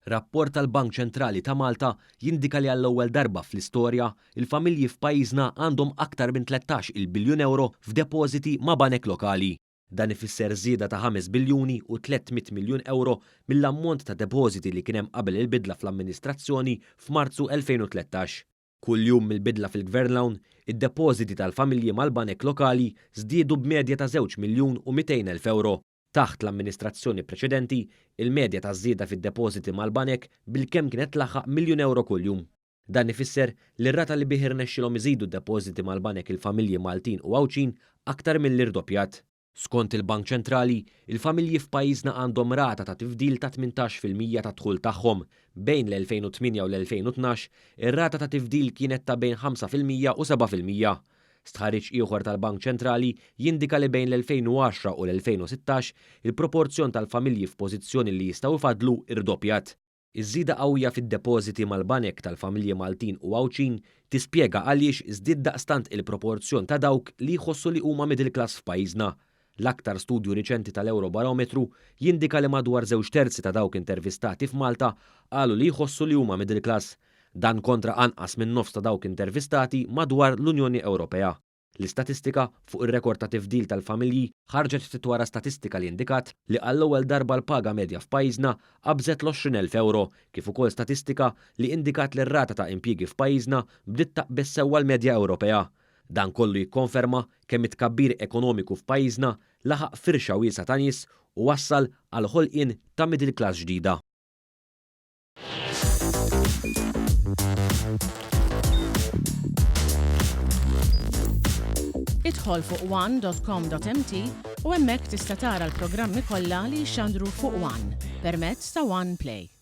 Rapport tal-Bank Ċentrali ta' Malta jindika li għall-ewwel darba fl-istorja, il-familji f'pajjiżna għandhom aktar minn 13 il biljun ewro f'depożiti ma' banek lokali. Dan ifisser żieda ta' 5 biljuni u 300 miljun ewro mill-ammont ta' depożiti li kien hemm qabel il-bidla fl-amministrazzjoni f'Marzu 2013. Kull jum mill-bidla fil-Gvern 'l hawn, id-depożiti tal-familji mal-banek lokali żdiedu b'medja ta' żewġ miljun u 200 elf ewro. Taħt l-amministrazzjoni preċedenti, il-medja taż-żieda fid-depożiti mal-banek bilkemm kienet tlaħħaq miljun ewro kuljum. Dan ifisser li r-rata li bih irnexxielhom iżidu d-depożiti mal-banek il-familji Maltin u Għawdxin aktar milli rdoppjat. Skont il-Bank Ċentrali, il-familji f'pajjiżna għandhom rata ta' tifdil ta' 18% tad-dħul tagħhom. Bejn l-2008 u l-2012, ir-rata ta' tifdil kienet ta' bejn 5% u 7%. Stħarriġ ieħor tal-Bank Ċentrali jindika li bejn l-2010 u l-2016, il-proporzjon tal-familji f'pożizzjoni li jistgħu jfaddlu rdoppjat. Iż-żieda qawwija fid-depożiti mal-banek tal-familji Maltin u Għawdxin tispjega għaliex żdied daqstant il-proporzjon ta' dawk li jħossu li huma middle class f'pajjiżna. L-aktar studju riċenti tal-Ewrobarometru jindika li madwar żewġ terzi ta' dawk intervistati f'Malta qalu li jħossu li huma middle class. Dan kontra anqas minn nofs ta' dawk intervistati madwar l-Unjoni Ewropea. L-istatistika fuq ir-rekord ta' tifdil tal-familji ħarġet ftit wara statistika li indikat li għall-ewwel darba l-paga medja f'pajjiżna qabżet l-20,000 ewro kif ukoll statistika li indikat li r-rata ta' impjiegi f'pajjiżna bdiet taqbeż sewwa l-medja Ewropea. Dan kollu jikkonferma kemm it-tkabbir ekonomiku f'pajjiżna laħaq firxa wiesgħa ta' nies u wassal għall-ħolqien ta' middle class ġdida. Idħol fuq one.com.mt u hemmhekk tista' tara l-programmi kollha li jixxandru fuq One permezz ta' One Play.